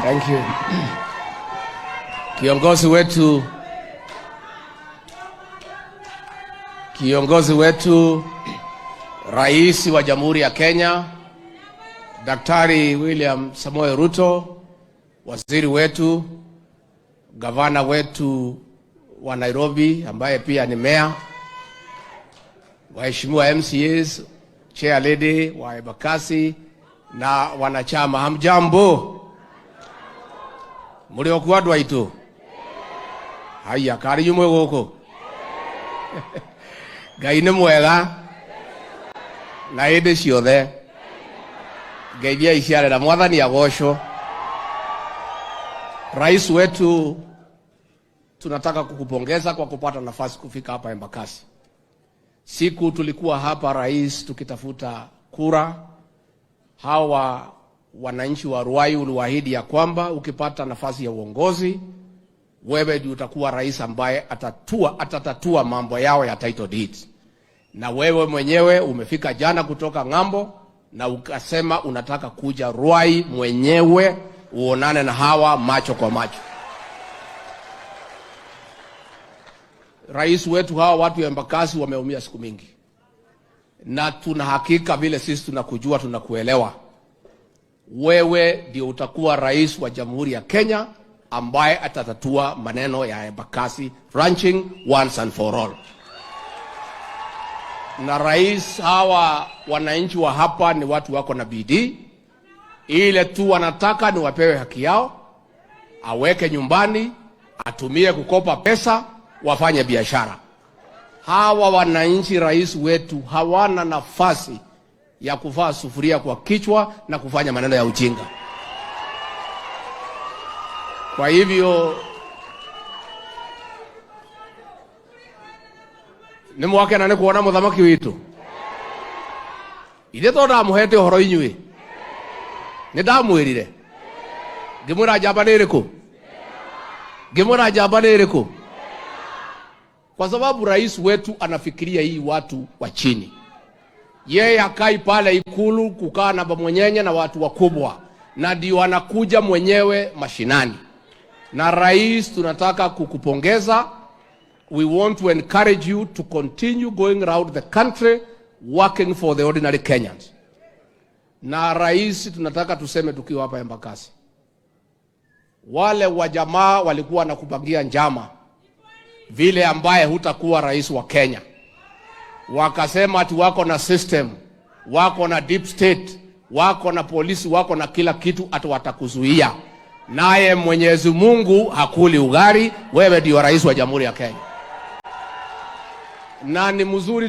Thank you. Kiongozi wetu, kiongozi wetu, Rais wa Jamhuri ya Kenya, Daktari William Samoei Ruto, waziri wetu, gavana wetu wa Nairobi ambaye pia ni meya, waheshimiwa MCAs, chair lady wa Embakasi na wanachama, hamjambo? Muri okuo andu aitu? Haya, kari inyuĩ mwĩ gũkũ? Ngai nĩ mwega na hĩndĩ ciothe. Ngeithia ciarera, Mwathani agocwo. Rais wetu, tunataka kukupongeza kwa kupata nafasi kufika hapa Embakasi. Siku tulikuwa hapa rais, tukitafuta kura, hawa wananchi wa Ruai uliwaahidi ya kwamba ukipata nafasi ya uongozi wewe ndio utakuwa rais ambaye atatatua mambo yao ya title deeds. Na wewe mwenyewe umefika jana kutoka ng'ambo na ukasema unataka kuja Ruai mwenyewe uonane na hawa macho kwa macho. Rais wetu, hawa watu ya Embakasi wameumia siku mingi, na tuna hakika vile sisi tunakujua, tunakuelewa, wewe ndio utakuwa rais wa Jamhuri ya Kenya ambaye atatatua maneno ya Embakasi ranching once and for all. Na rais, hawa wananchi wa hapa ni watu wako na bidii, ile tu wanataka ni wapewe haki yao, aweke nyumbani, atumie kukopa pesa, wafanye biashara. Hawa wananchi, rais wetu, hawana nafasi ya kuvaa sufuria kwa kichwa na kufanya maneno ya ujinga. Kwa hivyo nĩ mwakena nĩ kuona mũthamaki witũ ithe to ndamũhete ũhoro inyuĩ nĩ ndamwĩrire ngĩmwĩra njamba nĩ ĩrĩkũ, ngĩmwĩra njamba nĩ ĩrĩkũ, kwa sababu rais wetu anafikiria hii watu wa chini. Yeye akai pale Ikulu kukaa na bamwenyenye na watu wakubwa, na ndio anakuja mwenyewe mashinani. Na rais, tunataka kukupongeza. We want to encourage you to continue going round the country working for the ordinary Kenyans. Na rais, tunataka tuseme tukiwa hapa Embakasi, wale wajamaa walikuwa wanakupangia njama vile ambaye hutakuwa rais wa Kenya, wakasema ati wako na system, wako na deep state, wako na polisi, wako na kila kitu, ati watakuzuia. Naye Mwenyezi Mungu hakuli ugali, wewe ndio rais wa Jamhuri ya Kenya, na ni mzuri tu.